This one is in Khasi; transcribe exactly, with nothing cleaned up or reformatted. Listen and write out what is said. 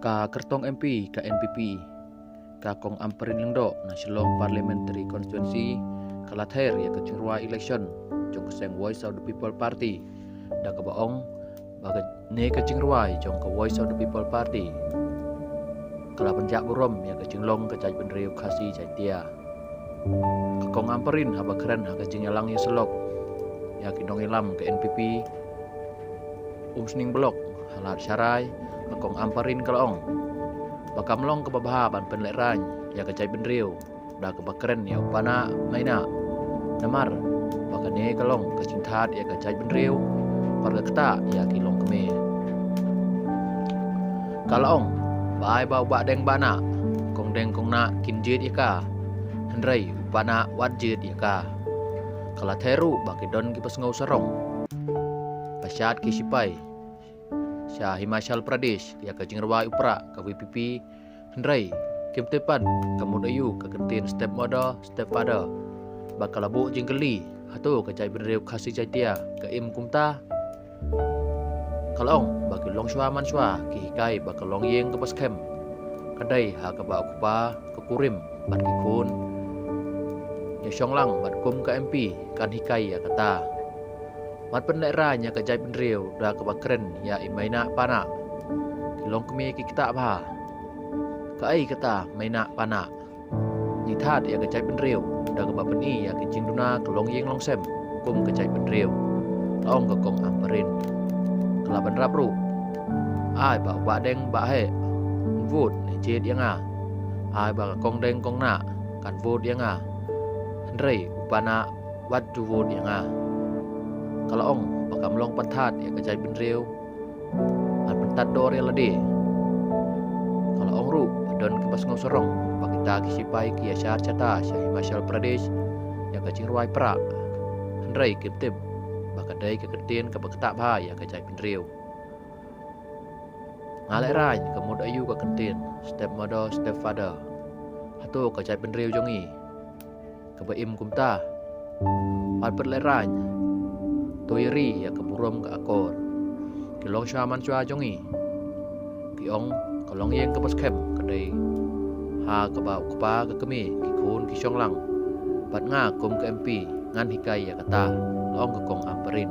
Ba kyrtong M P ka N P P, ka Kong Ampareen Lyngdoh na Shillong Parliamentary Constituency, ka la ther ïa ka jingrwai election jong ka seng Voice of the People Party, da kaba ong ba kane ka jingrwai jong ka Voice of the People Party ka la pynjah burom ïa ka jinglong ka jaitbynriew Khasi Jaiñtia. Ka Kong Ampareen haba kren ha ka jingïalang ïasyllok ïa ki nongïalam ka N P P Umsning Block ha Lad Sharai, ka Kong Ampareen ka la ong ba kam long kaba bha ban pynlehraiñ ïa ka jaitbynriew da kaba kren ïa u Panah Mainah, namar ba kane ka long ka jingthad ïa ka jaitbynriew bad ka ktah ïa ki longkmie. Ka la ong ba ai ba u Bahdeng Bahnah, Kongdeng Kongnah kin jied ïa ka, hynrei u Panah wat jied ïa ka. Ka la ther ruh ba ki don kiba sngew sarong ba shad ki sipai sha Himachal Pradesh ïa ka jingrwai u Prah ka V P P, hynrei kim tip pat ka mut aïu ka kyntien stepmother, stepfather, ba ka la buh jingkylli, hato ka jaitbynriew Khasi Jaiñtia ka im kumta? Ka la ong ba ki longshuwa manshuwa ki hikai ba ka longïing kaba skhem ka dei ha kaba u kpa, ka kurim bad ki khun ïa shong lang, bad kum ka M P kan hikai ïa kata. Wat pynlehraiñ ïa ka jaitbynriew da kaba kren ïa i Mainah Panah. Ki longkmie ki ktah bha. Kaei kata Mainah Panah? Ngi thad ïa ka jaitbynriew da kaba pyni ïa ka jingduna ka longïing longsem kum ka jaitbynriew, la ong ka Kong Ampareen. Ka la bynrap ruh: ai ba u Bahdeng Baheh un vote ne jied ïa nga, ai ba ka Kongdeng Kongnah kan vote ïa nga, hynrei u Panah wat ju vote ïa nga. Ka la ong ba kam long ban thad ïa ka jaitbynriew ban pyntad dor ïa lade. Ka la ong ruh ba don kiba sngew sarong ba kita ki sipai ki ïa shad shata sha Himachal Pradesh ïa ka jingrwai Prah, hynrei kim tip ba ka dei ka kyntien kaba ktah bha ïa ka jaitbynriew. Nga lehraiñ ka mut aïu ka kyntien stepmother, stepfather? Hato ka jaitbynriew jong ngi kaba im kumta? Wat pynlehraiñ, to ïa ri ïa ka burom ka akor. Ki longshuwa manshuwa jong ngi ki ong ka longïing kaba skhem ka dei ha kaba u kpa, ka kmie, ki khun ki shong lang, bad nga kum ka M P ngan hikai ïa kata, la ong ka Kong Ampareen.